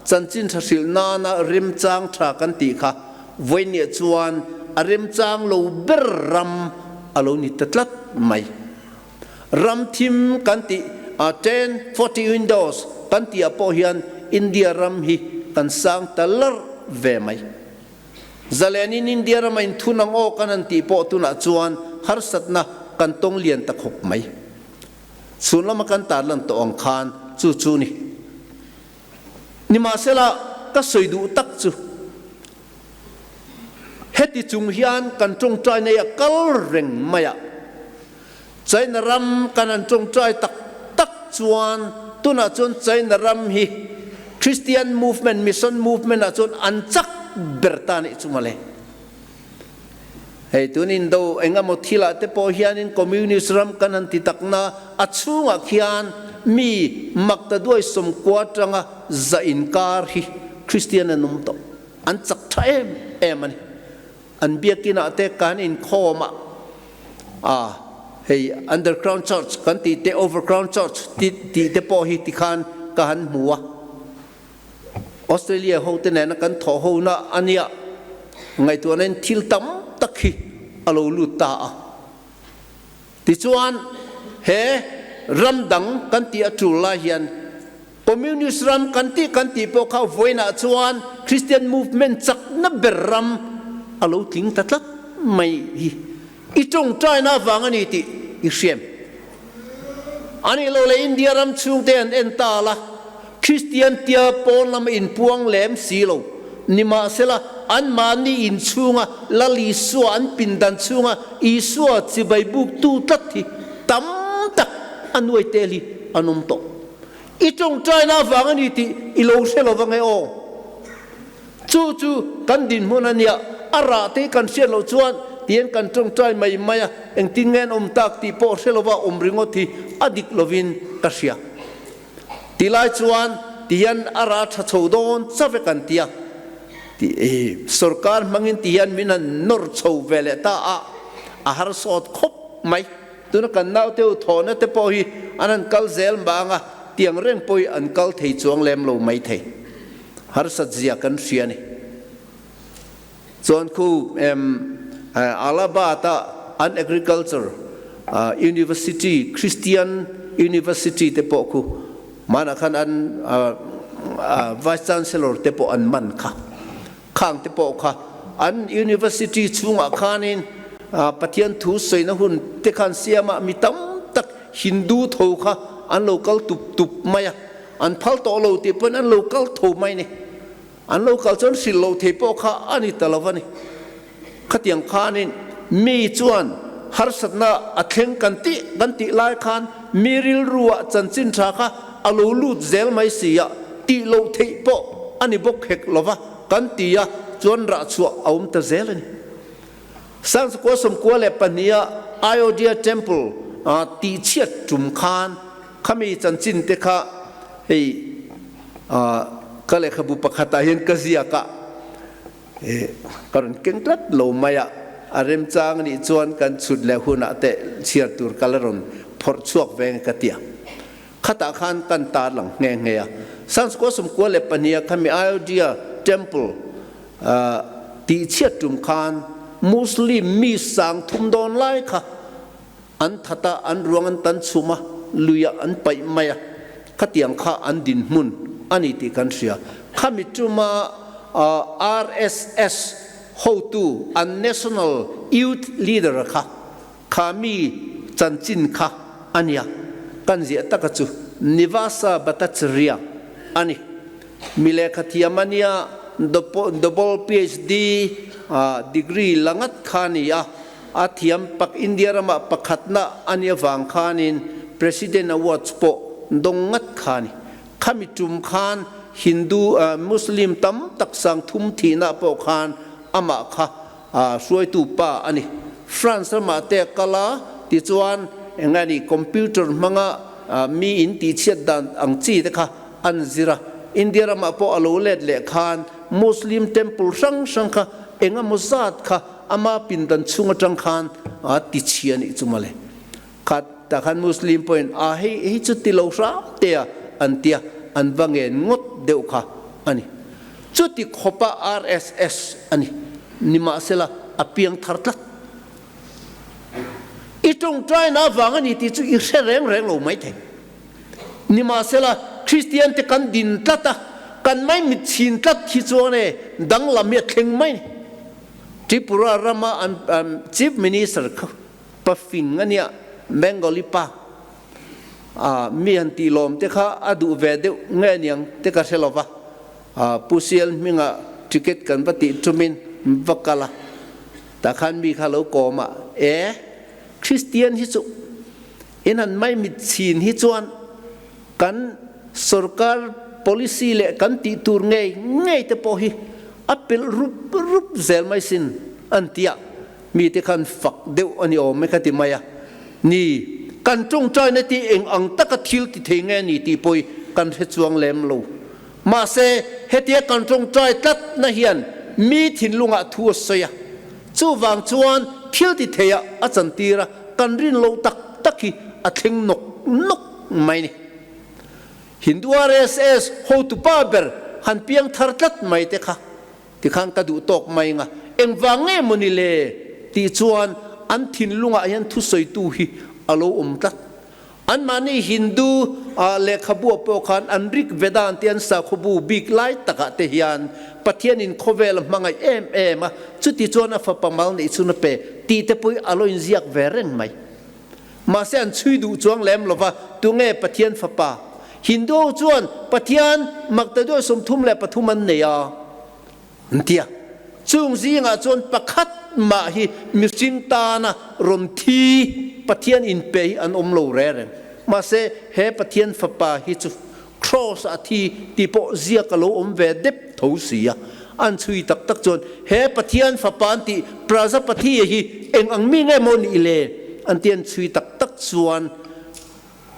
chanchin tha hrilh nana remchang tha kan tih kha vawinia chuan a remchang lo ber ram a lo ni ta tlat mai. Ram thim kan tih a 1040 windows kan tih ah pawh hian India ram hi kan sang ta larh ve mai. Zalenin India rama inthun ang aw kan han tih pawh tunah chuan harsatna kan tawng lian ta khawp mai. Chhun lama kan tarlan tawh ang khan chu chu ni. Nimahsela ka sawi duh tak chu heti chung hian kan tawngtai nei a kal reng mai a. China ram kan han tawngtai tak tak chuan tunah chuan China ram hi Christian movement, mission movement ah chuan an chak ber ta nih chu mawle. Hei tun indo eng emaw thil ah te pawh hianin communist ram kan han ti takna a chhungah khian mi makta duai sawmkua atanga za inkar hi Christian an awm tawh. An chak tha em em a ni. An biakin ah te kan inkhawm a, a hei underground church kan tih te overground church ti tih te pawh hi tikhan ka han hmu a. Australia ho te nena kan thawh ho na a nia, ngaihtuahna in thil tam tak hi a lo lut ta a. Tichuan he ram dang kan tih a tul lai hian Communist ram kan tih kan tih pawh kha vawiinah chuan Christian movement chakna ber ram a lo tling ta tlat mai hi i tawngtaina avang a ni tih i hriam a nih loh leh India ram chhungte an en ta la, Christian tia pawn lama inpuang lem si lo nimahsela anmahni inchhunga Lal Isua an pindan chhunga Isua chibai buktu tlat hi tam tak a nuai tel hi an awm tawh. I tawngtaina avang a ni tih i lo hre lo vang e aw. Chu chu kan dinhmun a nia, a rah te hi kan hriat loh chuan tihian kan tawngtai mai mai a, engtin nge an awm tak tih pawh hre lova awm ringawt hi a dik lovin ka hria. Ti lai chuan tihian a rah tha chho dawn cha vek an tia. Ti sorkar hmangin tihian min han nawr chho ve leh ta a, a harsawt khawp mai. Tuna kan naute u thawhna te pawh hi an han kal zel mang a, tiang reng pawh hi an kal thei chuang lem lo mai thei. Harsat zia kan hria a ni. Chuan khu Allahabad-a an agriculture university, Christian university te pawh khu hmanah khan an vice chancellor te pawh an man kha. Khang te pawh kha an university chhungah khanin Pathian thu sawina hun te khan siama mi tam tak Hindu tho kha an lo kal tup tup mai a, an phal tawh lo tih pawhin an lo kal tho mai ni. An lo kal chuan hrilh loh thei pawh kha a ni ta lo va ni. Khatiang khanin mi chuan harsatna a thleng kan tih kan tih lai khan mi rilruah chanchin tha kha a lo lut zel mai si a, tih loh theih pawh a ni bawk hek lo va kan ti a, chuan rah chhuah a awm ta zel a ni. Sangchukua 92 a Ayodhya Temple tih chhiat tum khan khami chanchin te kha hei ka lehkhabu pakhatah hian ka ziak a, Ka rawn keng tlat lo mai a, a remchang anih chuan kan chhut leh hunah te chhiar tur ka la rawn phawrh chhuak ve nge ka ti a. Khatah khan kan tar lang nghe nghe a. Sanskua 92 a khami Ayodhya Temple tih chhiat tum khan Muslim mi sang thum dawn lai kha an that a, an ruang an tan chhum a, luiah an paih mai a, khatiang kha an dinhmun a ni tih kan hria. Khami tuma RSS hotu an National Youth Leader kha kha mi chanchin kha a nia, kan ziah taka chu Nivasa Bhattacharya a ni. Mi lehkha thiam a nia, double PhD degree la ngat kha a ni a, A thiam pak India ramah pakhatna a nih avang khanin President Awards pawh dawng ngat kha a ni. Khami tum khan Hindu, Muslim tam tak 3000 thihna pawh khan amah kha hruaitu pa a ni. France ramah te a kal a, tichuan eng a ni computer hmanga mi in tihchhiat dan ang chi te kha an zir a. India ramah pawh a lo let leh khan Muslim temple hrang hrang kha eng emaw zat kha ama pindan chhung atang khan a tichhia a nih chu mawle. Khat tah khan Muslim pawhin a hei hei chu ti lo hram te a an tia an va ngen ngawt deuh kha a ni. Chuti khawpa RSS a ni. Nimahsela a piang thar tlat. I tawngtaina avang a ni tih chu i hre reng reng lo maithei. Nimahsela Kristian te kan din tlat a, kan maimit chhin tlat hi chuan e danglam hi a thleng mai ni. Tripura rama an Chief Minister kha Pa fing a nia, Bengali pa a mi han tih lawm te kha a duh ve deuh nge aniang te ka hre lova, Pu Sial hminga ticket kan va tih tumin va kal a, tah khan mi kha lo kawm a, e Christian hi chu in han maimit chhin hi chuan kan sorkar policy leh kan tih tur ngei ngei te pawh hi a pelh rup rup zel mai sin an ti a. Mite khan fak deuh a ni awm e ka ti mai a. Ni, kan tawngtaina tih eng ang taka thil ti thei nge ni tih pawh hi kan hre chuang lem lo. Mahse, hetia kan tawngtai tlatna hian mi thinlungah thu a sawi a. Chuvang chuan thil ti theiah a chantir a, kan rin loh tak tak hi a thleng nawk nawk mai ni. Hindu RSS hotupa ber han piang thar tlat mai te kha Tikhan ka duh tawk mai nga, engvang nge maw ni le? tih chuan an thinlungah hian thusawitu hi a lo awm tlat. Anmahni Hindu lehkhabuah pawh khan an Rig Veda an tih an sakhawbu bik lai takah te hian Pathianin khawvel a hmangaih em em a, chuti chuan a fapa mal neih chhun a pe tih te pawh hi a lo inziak ve reng mai. Mahse an chhui duh chuang lem lova, tunge Pathian fapa? Hindu ho chuan Pathian maktaduai 33 an nei a, an ti a. Chung zingah chuan pakhat mah hi mihring tana rawn thi Pathian inpe hi an awm lo re reng. Mahse he Pathian fapa hi chu Cross a thi tih pawh ziak a lo awm ve dep tho si a. An chhui tak tak chuan he Pathian fapa an tih Prajapati hi eng ang mi nge maw nih le? An ti an chhui tak tak chuan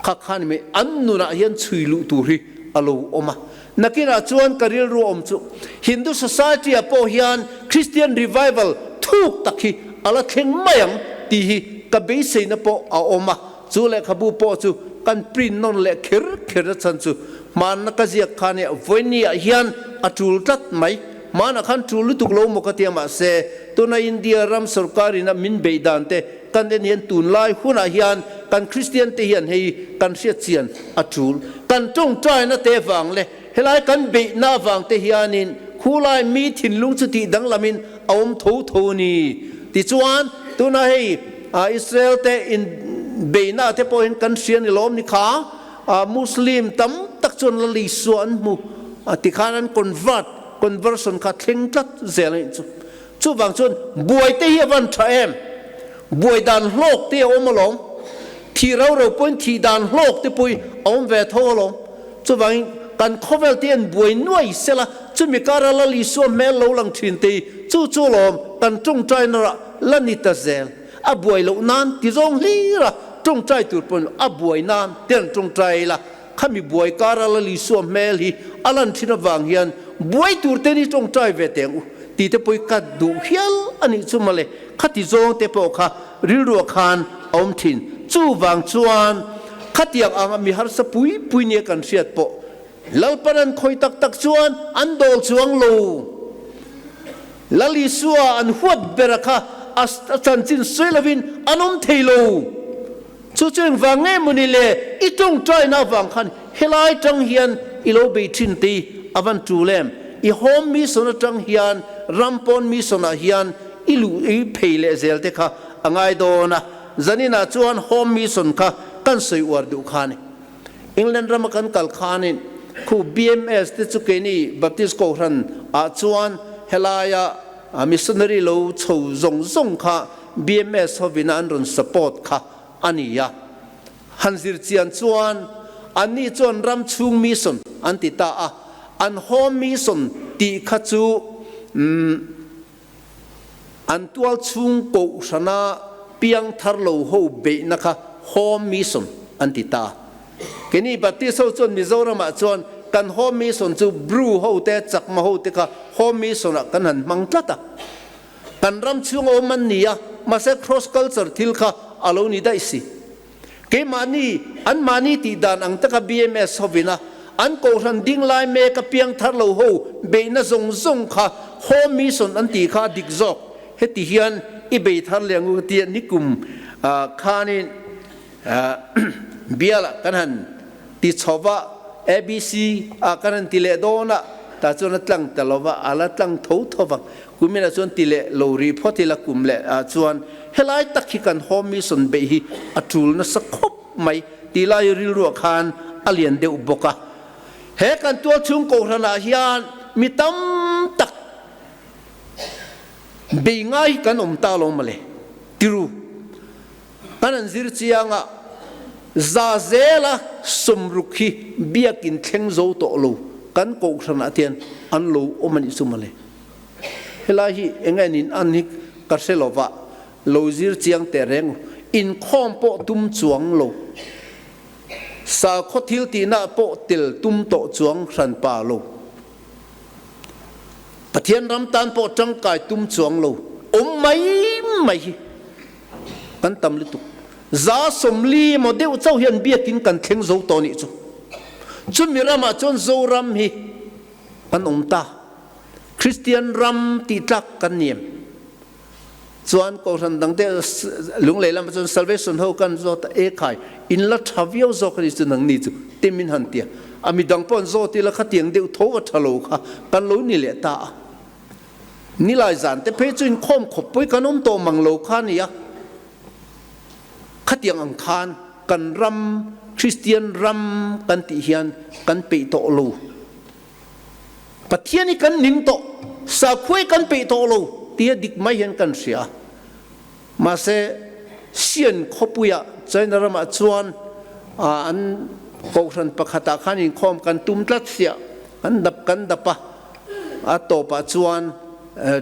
kha khan mi an nunah hian chhui luh tur hi a lo awm a. Nakinah chuan ka rilru awm chu Hindu society ah pawh hian Christian revival thuk tak hi a la thleng mai ang tih hi ka beiseina pawh a awm a. Chu lehkhabu pawh chu kan print nawn leh kher kher a chhan chu hmanna ka ziak kha nia vawinia hian a tul tlat mai. Hmanah khan tul lutuk lo maw ka tia mahse tuna India ram sorkarin a min beih dan te kan en hian tunlai hunah hian kan Kristian te hian hei kan hriat chian a tul. Kan tawngtaina te vang leh helai kan beihna avang te hianin khulai mi thinlung chu tih danglamin a awm tho tho a ni. Tichuan tuna hei Israel te in beihna te pawhin kan hria ni lawm ni kha Muslim tam tak chuan la Isua an hmu tikhan an convert, conversion kha thleng tlat zel a nih chu. Chuvang chuan buai te hi a van tha em? Buai dan hlawk te a awm alawm. Thih rau rau pawhin thih dan hlawk te pawh hi a awm ve tho alawm. Chuvangin kan khawvel te hian buai nuai sela chumi kara Lal Isua hmel lo lang thin te hi chu chu alawm kan tawngtaina rah la ni ta zel. A buai loh nan ti zawng hlir a tawngtai tur pawhin a buai nan te an tawngtai la. Khami buai kara Lal Isua hmel hi a lan thin avang hian buai tur te ni tawngtai ve teng u tih te pawh hi ka duh hial a nih chu mawle. Khati zawng te pawh kha rilruah khan a awm thin. Chuvang chuan khatiang anga mi harsa pui pui nia kan hriat pawh Lalpan an khawi tak tak chuan an dawl chuang lo. Lal Isua an huat bera kha a chanchin sawi lovin an awm thei lo. Chu chu engvang nge maw ni le i tawngtaina avang khan helai tang hian i lo bei thin te i a van tul em? I home mission atang hian ram pawn mission ah hian i luh i phei leh zel te kha a ngai dawn a, zaninah chuan home mission kha kan sawi uar duh kha a ni. England rama kan kal khanin khu BMS te chu keini Baptist Kohhran ah chuan helaia missionary lo chho zawng zawng kha BMS hovina an rawn support kha a ni a. Han zir chian chuan Anni chuan ram chhung mission an ti ta a, an home mission tih kha chu an tual chhung kohhrana piang thar lo ho beihna kha home mission an ti ta. Keini Baptist ho chuan Mizoramah chuan kan home mission chu Bru ho te, Chakma ho te kha home mission ah kan han hmang tlat a. Kan ram chhung a awm an ni a, mahse cross culture thil kha a lo ni daih si. Keimahni, anmahni tih dan ang taka BMS hovin a an kohhran ding lai mek a piang thar lo ho beihna zawng zawng kha Home Mission an tih kha a dik zawk. Heti hian i bei thar leh ang u tia nikum khanin bialah kan han ti chho va, ABC ah kan han ti leh dawn a, tah chuan a tlang ta lo va, a la tlang tho tho vang. Kuminah chuan ti leh lo rih phawt ila kum leh ah chuan helai tak hi kan Home Mission beih hi a tul nasa khawp mai tih lai rilruah khan a lian deuh bawk a. He kan tualchhung kohhranah hian mi tam tak bei ngai hi kan awm ta lo mawle tiru. Kan an zir chiang a, za zela sawmruk hi biakin thleng zo tawh lo kan kohhranah te hian an lo awm a nih chu mawle. Helai hi eng nge nin an hi ka hre lo va, lo zir chiang teh reng u. Inkhawm pawh tum chuang lo, sakhaw thil tihna pawh tel tum tawh chuang hran pa lo, Pathian ram tan pawh tangkai tum chuang lo awm mai mai hi kan tam lutuk. 40 emaw deuh chauh hian biakin kan thleng zo tawh nih chu. Chumi ramah chuan Zoram hi kan awm ta. Kristian ram tih tlak kan ni em? Chuan Kohhran dangte lunglei lamah chuan Salvation ho kan zawt a, e khai, in la tha viau zawk a ni chu nangni chu ti min han ti a. A midang pawh an zawt ila khatiang deuh tho a tha lo kha kan lo ni leh ta a. Nilai zan te phei chu inkhawm khawp pawh kan awm tawh mang lo kha a ni a. Khatiang ang khan kan ram, Kristian ram kan tih hian kan peih tawh lo. Pathian hi kan ning tawh, sakhuai kan peih tawh lo tia dik mai hian kan hria. Mahse, Sian khawpuiah China ramah chuan an kohhran pakhatah khan inkhawm kan tum tlat sia, kan dap kan dap a, a tawpah chuan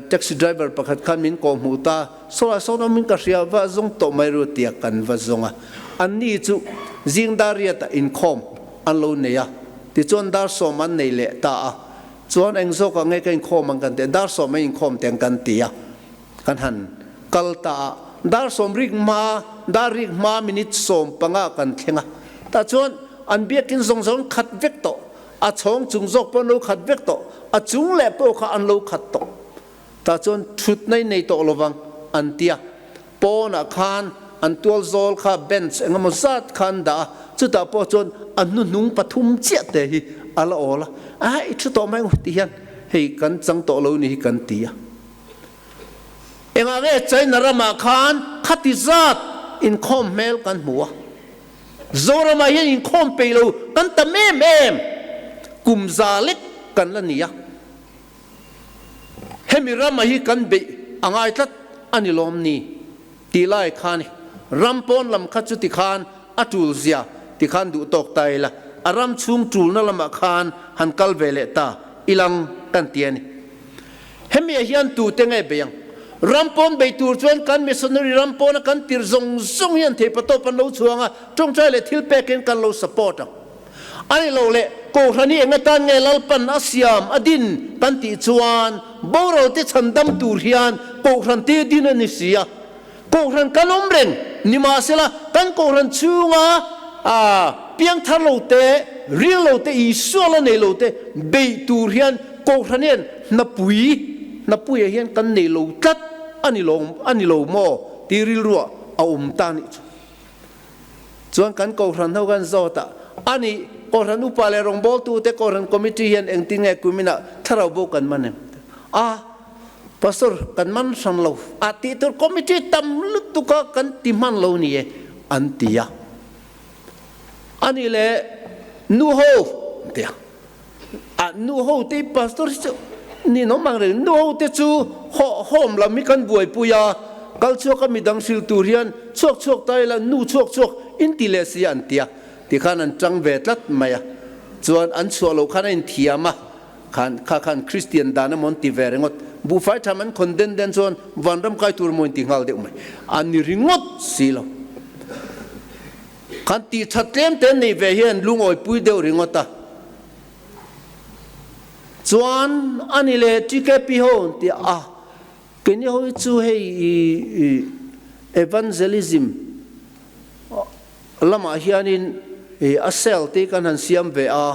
taxi driver pakhat khan min kawhhmuh ta, saw ah sawn awmin ka hria, va zawng tawh mai ru tia kan va zawng a. Anni chu zing dar riatah inkhawm an lo nei a. Tichuan dar sawm an nei leh ta a, chuan eng zawkah nge ka inkhawm ang kan ti a, dar sawm a inkhawm teng kan ti a, kan han kal ta a, dar sawm rik hma, dar rik hma minute 15 kan thleng a, tah chuan an biakin zawng zawng khat vek tawh, a chhawng chung zawk pawh an lo khat vek tawh, a chung leh pawh kha an lo khat tawh, tah chuan thutna in nei tawh lovang an ti a. Pawnah khan an tual zawl kha bench eng emaw zat kha an dah a, chutah pawh chuan a hnuhnung pathum chiah te hi a la awl a, a i thu tawh mai ang ti hian hei kan chang tawh lo ni hi kan ti a. Engah nge China ramah khan khati zat inkhawm hmel kan hmu a, Zoramah hian inkhawm peih lo kan tam em em, kum za lek kan la ni a. Hemi rama hi kan beih a ngai tlat a ni lawm ni? Tih lai khan ram pawn lam kha chuti khan a tul zia ti khan duh tawk ta ila, a ram chhung tulna lamah khan han kal ve leh ta ilang kan ti a ni. Hemi ah hian tute nge bei ang? Ram pawn bei tur chuan kan missionary ram pawna kan tir zawng zawng hian theipatawp an lo chhuang a, tawngtai leh thil pekin kan lo support ang. A ni lo le, Kohhran hi eng atan nge Lalpan a siam a din kan tih chuan boral te chhandam tur hian Kohhran te din a ni si a. Kohhran kan awm reng, nimahsela kan Kohhran chhunga piangthar lo te, ril lo te, Isua la nei lo te beih tur hian Kohhran hian hnapui, hnapuiah hian kan nei lo tlat a ni lo, a ni lo maw tih rilruah a awm ta nih chu. Chuan kan Kohhran ho kan zawt a, a nih, Kohhran upa leh rawngbawltute Kohhran Committee hian engtin nge kuminah thlarau bo kan man em? A, Pastor, kan man hran lo a, tih tur Committee tam lutuk a kan ti hman lo ni e, an ti a. A nih leh nu ho, an ti a. A, nu ho te hi Pastor hi chu ninawm ang reng, nu ho te chu hawhawm lam hi kan buaipui a, kal chhuak a midang hrilh tur hian chhuak chhuak ta ila nu chhuak chhuak in ti leh si a an ti a. Tikhan an tang ve tlat mai a. Chuan an chhuah loh khan a inthiam a, khan kha khan Kristian dan emaw an ti ve ringawt. Buhfai tham an khawn den den chuan vanram kai tur emaw in ti nghal deuh mai. A ni ringawt si lo. Khan tih that tlem te an neih ve hian lungawipui deuh ringawt a. Chuan a ni le TKP ho an ti a, keini ho hi chu hei evangelism lamah hianin a cell te kan han siam ve a,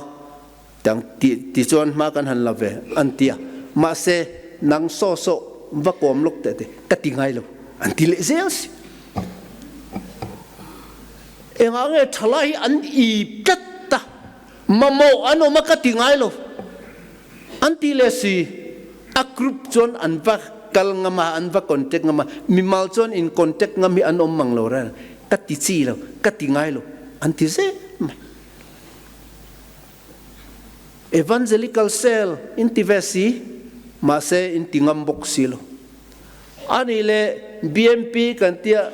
tiang ti chuan hma kan han la ve an ti a, mahse nang saw saw va kawm lawk teh te ka ti ngai lo an ti leh zel si. Engah nge thalai hi an ip tlat a, Mamawh an awm a ka ti ngai lo. An ti leh si. A group chuan an va kal ngam a, an va contact ngam a, mimal chuan in contact ngam hi an awm mang lo reng. Ka ti chi lo, ka ti ngai lo an ti zel mai. Evangelical cell in ti ve si, mahse in ti ngam bawk si lo. Anih leh BMP kan tia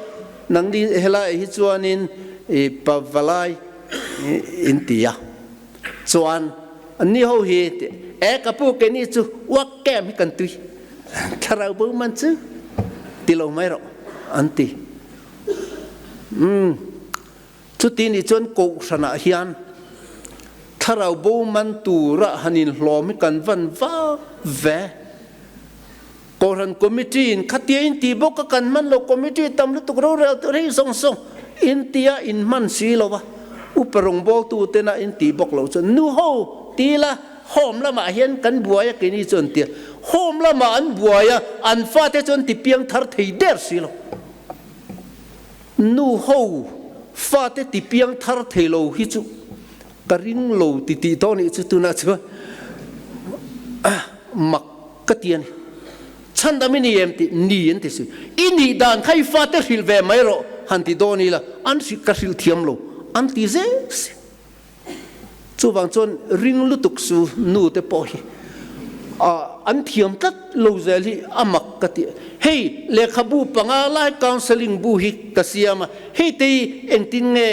nangni helai hi chuanin i pavalai in ti a, chuan anni ho hi e ka pu keini chu work camp hi kan tui thlarau bo man chu ti lo mai rawh an ti. Umm chuti nih chuan kohhranah hian thlarau bo man tura han inhlawm hi kan van vak ve. Kohhran Committee in khatia in ti bawk a kan hman lo Committee tam lutuk rorel tur hei zawng zawng in tia in hman si lo va, upa rawngbawltu tena in ti bawk lo chuan nu ho ti la home lamah hian kan buai a keini chuan tia home lamah an buai a an fate chuan ti piang thar thei der si lo. Nu ho fate ti piang thar thei lo hi chu ka ring lo ti tih tawh nih chu tunah chuan mak Ka ti a ni. Chhandam i ni em tih ni an ti si. I nih dan kha i fate hrilh ve mai rawh han ti dawn ila an hrilh ka hrilh thiam lo an ti zel si. Chuvang chuan ring lutuk su nu te pawh hi an thiam tlat lo zel hi a mak ka ti. Hei lehkhabu panga lai counselling bu hi ka siam a, hei te hi engtin nge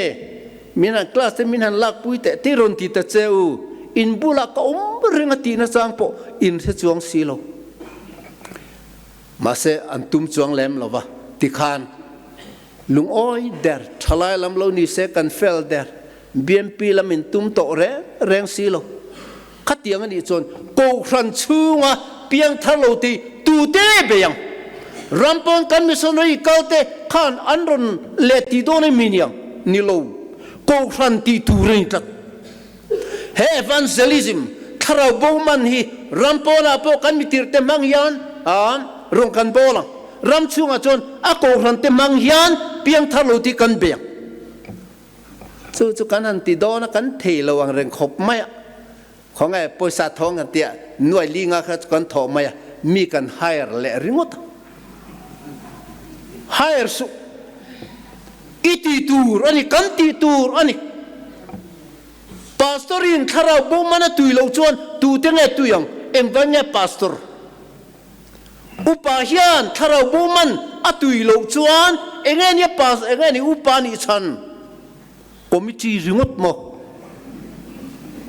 Min han class te min han lak pui teh ti rawn ti ta che u, in bulah ka awm reng a tihna chang pawh in hre chuang si lo. Mahse an tum chuang lem lo va, tikhan lungawi der thalai lam lo ni se kan fel der, BMP lam in tum tawh reng reng si lo. Khatiang a nih chuan Kohhran chhunga piangthar lo tih tute bei ang? Rampawn kan missionary kalte khan an rawn let tih dawn em mi niang? Ni lo. Kohhran tih tur a ni tlat. He evangelism, thlarau bo man hi rampawnah pawh kan mitirte hmang hian rawn kan bawl ang. Ram chhungah chuan a Kohhrante hmang hian piangthar lo tih kan bei ang. Chu chu kan han ti dawn a, kan thei lo ang reng khawp mai a. Khawnge pawisa thawng kan tia nuai li nga kha chu kan thawh mai a, mi kan hire leh ringawt a. Hire suh. I ti tur a ni, kan ti tur a ni. Pastor in thlarau bo man a tui loh chuan tute nge tui ang? Engvan nge pastor? Upa hian thlarau bo man a tui loh chuan enge nia pas enge ni upa nih chhan committee ringawt maw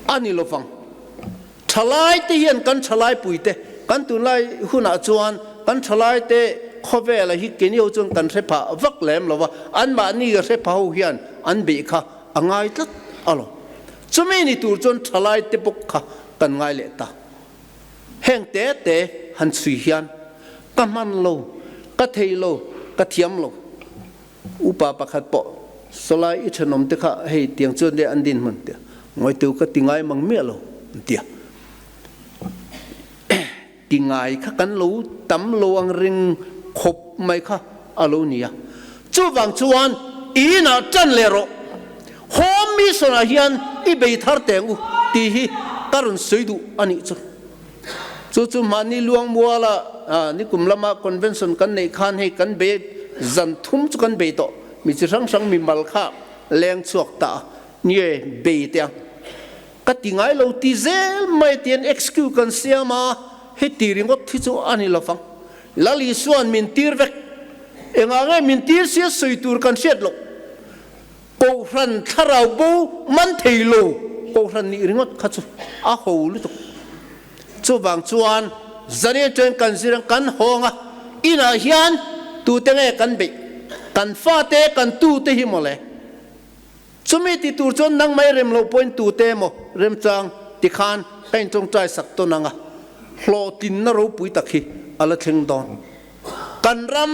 a ni lovang. Thalai te hian kan thalai pui te kan tunlai hunah chuan kan thalai te khawvela hi keni ho chuan kan hre phah vak lem lova anmahni hre pha ho hian an beih kha a ngai tlat alawm. Chumi ni tur chuan thalai te bawk kha kan ngai leh ta. Heng te te han chhui hian ka hman lo, ka thei lo, ka thiam lo. Upa pakhat pawh sawlai i thenawm te kha hei tiang chuan deh an dinhmun tia ngawitu ka ti ngai mang miah lo an tia. Ti ngai kha kan lo tam lo ang ring khawp mai kha a lo ni a. Chuvang chuan i inah tan leh rawh. Home mission ah hian i bei thar teng u tih hi ka rawn sawi duh a nih chu. Chu chu mahni Luangmuala nikum lama convention kan neih khan hei kan bei zan thum chu kan bei tawh. Mi chi hrang hrang mimal kha leng chhuak ta a nie bei teh ang. Ka ti ngai lo ti zel mai tian excuse kan siam a, heti ringawt hi chu a ni lovang. Lal Isua'n min tir vek. Engah nge min tir sia sawi tur kan hriat loh. Kohhran thlarau bo man thei lo kohhran nih ringawt kha chu a ho lutuk. Chuvang chuan zan atangin kan zir ang kan hawng a, inah hian tute nge kan beih? Kan fate, kan tute hi mawle. Chumi ti tur chuan nang mai rem loh pawhin tute emaw remchang tikhan ka intawngtai sak tawn ang a, hlawhtlinna ropui tak hi a la thleng dawn. Kan ram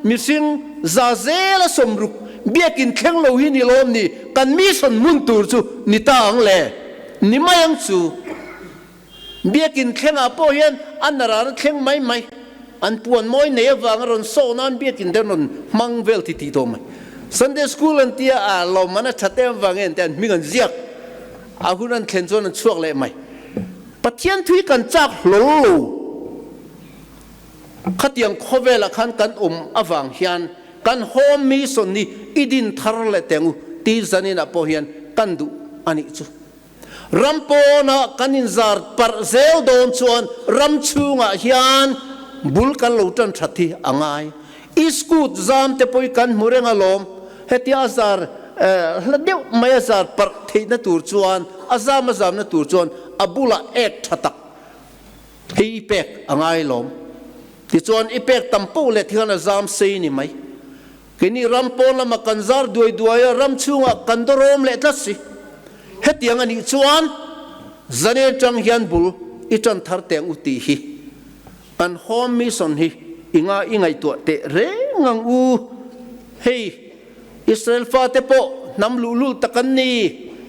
mihring za zela 60 biakin thleng lo hi ni lawm ni kan mission hmun tur chu ni ta ang le? Ni mai ang chu. Biakin thlengah pawh hian a naran a thleng mai mai. An puan mawi nei avanga rawn sawh nan biakin te an rawn hmang vel ti tih tawh mai. Sunday school an tia a lawmman a that em vang en te an hming an ziak a hun an thlen chuan an chhuak leh mai. Pathian thui kan chak hlawl lo. Khatiang khawvelah khan kan awm avang hian kan home mission hi i din thar leh teng u ti zaninah pawh hian kan duh a nih chu. Ram pawnah kan inzar parh zel dawn chuan ram chhungah hian bul kan lo tan that hi a ngai. Iskut zam te pawh hi kan hmu reng alawm. Hetia a zar hla deuh mai a zar parh theihna tur chuan a zam a zamna tur chuan a bulah ek tha tak Hei i pek a ngai lawm. Tichuan i pek tam poh leh thian a zam sei ni mai. Keini ram pawn lama kan zar duai duai a, ram chhungah kan dawrawm leh tlat si. Hetiang a nih chuan zane tang hian bul i tan thar teng u tih hi kan home mission hi i nga i ngaihtuah teh reng ang u. Hei Israel fate pawh hnam luhlul tak an ni.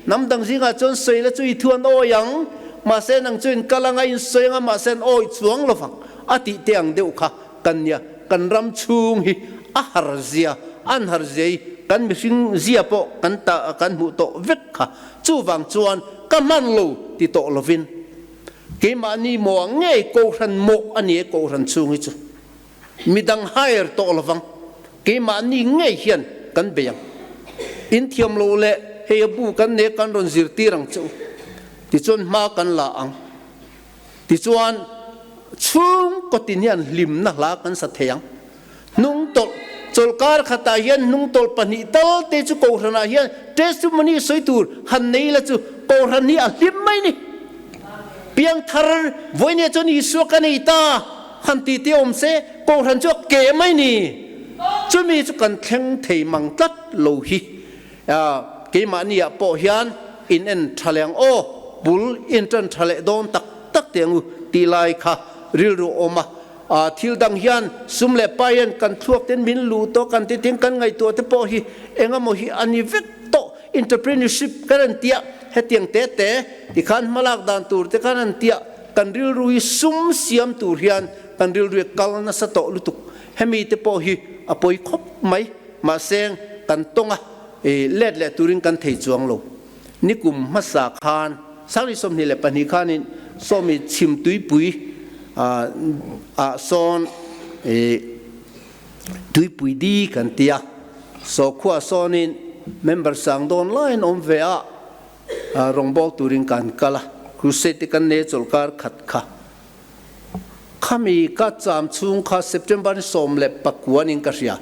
Hnam dang zingah chuan sawi la chu i thu an awi ang, mahse nang chu in kal anga in sawi anga mahse an awi chuang lo vang a tih te ang deuh kha kan nia. Kan ram chhung hi a har zia, an har zia hi kan mihring zia pawh kan ta kan hmuh tawh vek kha. Chuvang chuan ka hman lo ti tawh lovin keimahni mawh ang ngei Kohhran mawh a ni e Kohhran chhung hi chu. Midang hire tawh lovang, keimahni ngei hian kan bei ang. In thiam lo leh hei a bu kan ne kan rawn zirtir ang che u. Tichuan hma kan la ang. Tichuan chhungkaw tin hian hlimna hla kan sa thei ang. Hnungtawlh, chawlhkar khatah hian hnungtawlh pahnih tal te chu Kohhranah hian testimony sawi tur han nei la chu Kohhran hi a hlim mai ni. Piangthar vawinia chuan Isua ka nei ta. Han ti te awm se, Kohhran chu a keh mai ni. Chumi chu kan thleng thei mang tlat lo hi. Keimahni ah pawh hian in en tha leh ang aw, bul in tan tha leh dawn tak tak teh ang u tih lai kha rilru awm a. Thil dang hian sum leh pai hian kan thluak ten min luh tawh kan ti tin kan ngaihtuah te pawh hi engemaw hi a ni vek tawh. Entrepreneurship kan an tia hetiang te te tikhan hmalak dan tur te khan an tia. Kan rilru hi sum siam tur hian kan rilru hi kal nasa tawh lutuk. Hemi te pawh hi a pawi khawp mai. Mahse kan tawng a, let leh turin kan thei chuang lo. Nikum hmasa khan, 2022 khanin sawmi chhim tuipui ah sawn tuipui di kan ti a. Sawkhua sawnin member sang dawn laiin awm ve a. Rawngbâwl turin kan kal a, crusade te kan nei a chawlhkar khat kha. Khami ka cham chhung kha September ni 19 niin ka hria.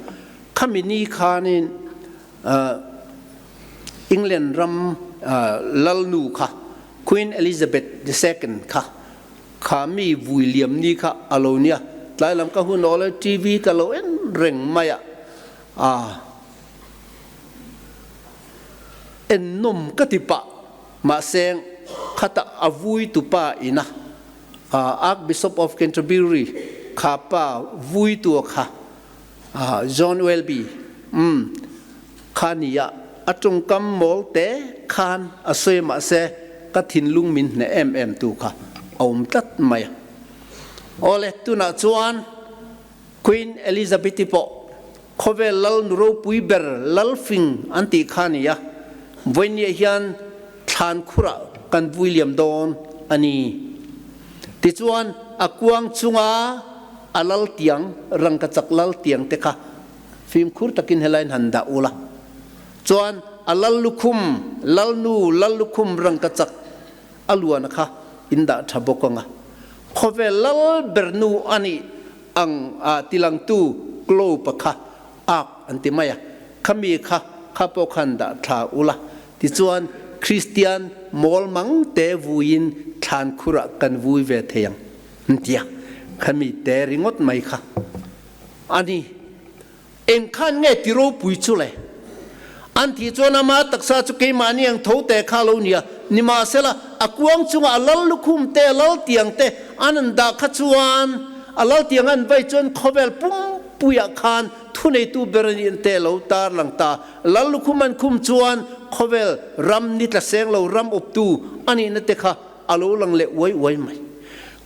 Khami ni khanin England ram lalnu kha Queen Elizabeth the Second kha kha mi vui liam ni kha a lo nia. Tlai lam ka hun awl a TV ka lo en reng mai a. Ennawm ka ti pah, mahse khatah a vui tu pa ina Archbishop of Canterbury kha pa vui tu kha John Welby umm kha nia a tawngkam mawl te khan a sawi mahse ka thinlung min hneh em em tu kha a awm tlat mai a. Awle tunah chuan Queen Elizabeth-i pawh Khawvel lal nu ropui ber Lalfing an tih kha a ni a, vawinia hian thlan khurah kan vui liam dawn a ni. Tichuan a kuang chunga a lal tiang, rangkachak lal tiang te kha fimkhur takin helaiin han dah ula. Chuan a lal lukhum, lal nu lal lukhum rangkachak a luana kha in dah tha bawk ang a. Khawvel lal ber nu a nih ang a tilangtu globe kha ak an ti mai a, khami kha kha pawh khan dah thla ula. Tichuan, Kristian mawl mang te vuiin thlan khurah kan vui ve thei ang, an ti a. Khami te ringawt mai kha a ni. Eng khan nge ti ropui chu le? An tih chuan ama taksa chu keimahni ang tho te kha lo nia. Nimahsela, a kuang chungah a lal lukhum te, a lal tiang te an an dah kha chuan, a lal tiang an vai chuan khawvel pumpuiah khan thuneitu ber a nih te lo tar lang ta. Lal lukhum an khum chuan khawvel ram ni tla seng lo ram awptu a nihna te kha a lo lang leh uai uai mai.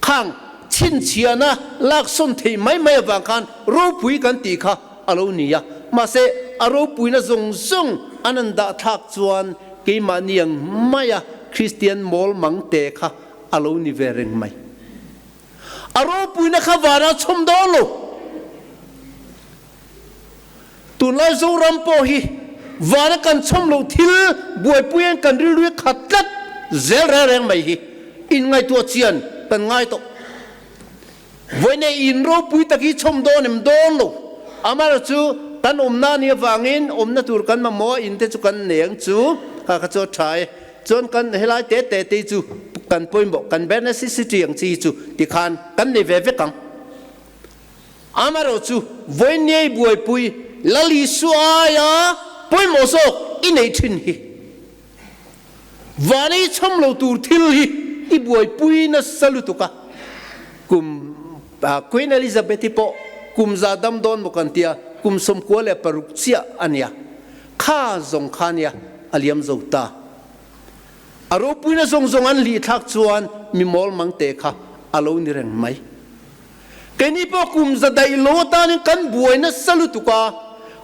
Khang chhinchhiahna laksawn thei mai mai avang khan ropui kan tih kha a lo ni a, mahse a ropuina zawng zawng an an dah thlak chuan keimahni ang maia Kristian mawl mang te kha a lo ni ve reng mai. A ropuina kha vanah chhawm dawn lo. Tunlai Zoram pawh hi vana kan chhawm loh thil buaipui hian kan rilru hi khat tlat zel reng reng mai hi inngaihtuah chian kan ngai tawh. Vawiin in ropui tak hi chhawm dawn em dawn lo. Amaherawhchu chu kan awmna ni avangin awmna tur kan mamawh a in te chu kan nei ang chu kha kha chu a tha e. Chuan kan helai te te te chu kan pawimawh kan bare necessity ang chi hi chu tikhan kan nei ve vek ang. Amaherawhchu, vawiin buaipui Lal Isua aia pawimawh zawk i neih thin hi. Van ei chhawm lo tur thil hi i buaipui nasa lutuk a. Kum Queen Elizabeth-i pawh kum za dam dawn maw kan tia, kum 96 chiah a nia. Kha zawng kha nia a liam zo ta. A ropuina zawng zawng an hlih thlak chuan mi mawl mang te kha a lo ni reng mai. Keini pawh kum za daih lo atanin kan buai nasa lutuk a,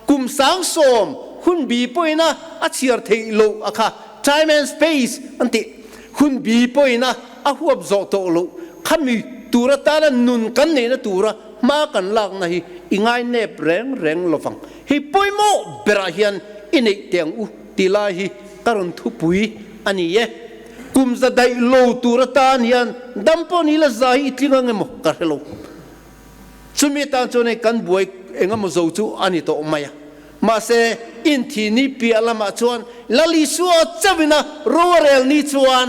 kum 70,000 hun bi pawhin a a chhiar theih loh a kha, time and space an tih, hun bi pawhin a a huap zawh tawh loh khami tur atana nun kan neihna tura hma kan lakna hi i ngai nep reng reng lovang. Hei pawimawh berah hian i neih teh ang u tih lai hi ka rawn thupui a ni e. Kum za daih lo tur atan hian dam pawh ni la za hi i tling ang emaw ka hre lo. Chumi atan chuan hei kan buai eng emaw zo chu a ni tawh mai a. Mahse, inthih ni piah lamah chuan Lal Isua chauhin a ro a rel ni chuan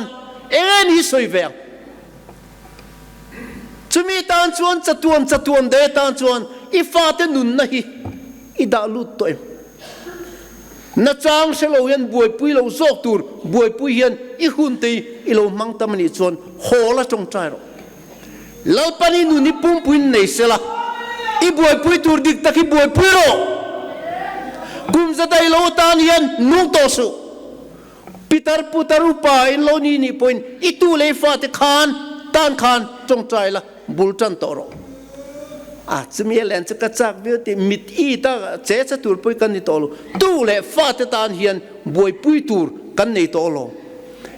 eng nge ni sawi ve ang? Chumi atan chuan chatuan chatuan daih atan chuan i fate nunna hi i dah lut tawh em? Nachang hre lo hian buaipui lo zawk tur buaipui hian i hun te hi i lo hmang tam a nih chuan haw la tawngtai rawh. Lalpan i nun hi pumpuiin nei se la, i buaipui tur dik tak hi buaipui rawh. Kum za daih lo atan hian nung tawh suh. Pitar putar upa in lo ni nih pawhin i tu leh i fate khan tan khan tawngtai la bul tan tawh rawh. A chumi a len chu ka chak viau tih mit i ta che che tur pawh hi kan ni tawh lo. Tu leh fate tan hian buaipui tur kan nei tawh lo.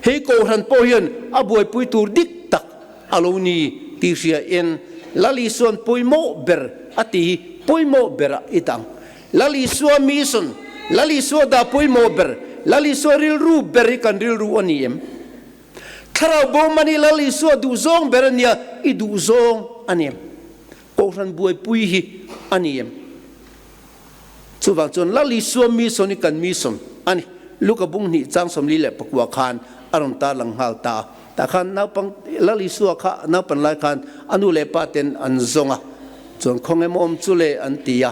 Hei Kohhran pawh hian a buaipui tur dik tak a lo ni tih hria in Lal Isuan pawimawh ber a ti hi pawimawh berah i dang. Lal Isua mission, Lal Isua dah pawimawh ber, Lal Isua rilru ber hi kan rilru a ni em? Thlarau bo mani Lal Isua duhzawng ber a nia, i duhzawng a ni em? Kohhran buaipui hi a ni em? Chuvang chuan Lal Isua mission hi kan mission a ni. Luka bung hnih chang 49 khan a rawn tarlang nghal ta a. Tah khan naupang Lal Isua kha naupan lai khan a nu leh pa ten an zawng a, chuan khaw emaw awm chu le an ti a.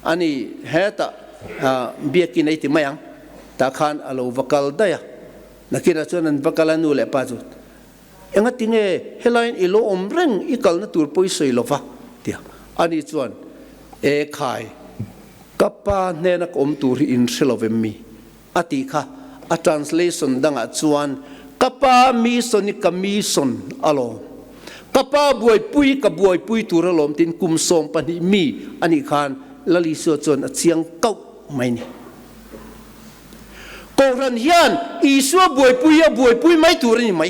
Ani hetah biakin a i ti mai ang, tah khan a lo va kal daih a. Nakinah chuan an va kal a nu leh pa chu, Engati nge helaiin i lo awm reng i kalna tur pawh i sawi lo va? ti a. Ani chuan, E khai, ka pa hnena ka awm tur hi in hre lo vem mi? A tih kha. A translation dangah chuan, Ka pa mission hi ka mission alawm. Ka pa buaipui hi ka buaipui tur alawm tiin kum 12 mi a nih khan Lal Isua chuan a chiang kauh mai ni. Kohhran hian Isua buaipui hi a buaipui mai tur a ni mai.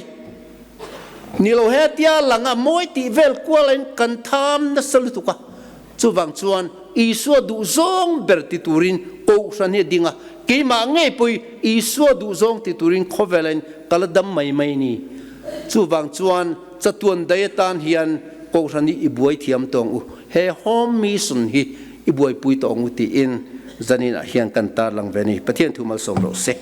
Ni lo hetia langa mawi tih vel kualain kan tham nasa lutuk a. Chuvang chuan Isua duhzawng ber ti turin Kohhran hi a ding a, keimah ngei pawh Isua duhzawng ti turin khawvelain ka la dam mai mai ni. Chuvang chuan chatuan daih atan hian Kohhran hi i buai thiam tawng u, he home mission hi i buaipui tawng u tiin. Zaninah hian kan tarlang ve a ni. Pathian thu malsawm rawh se.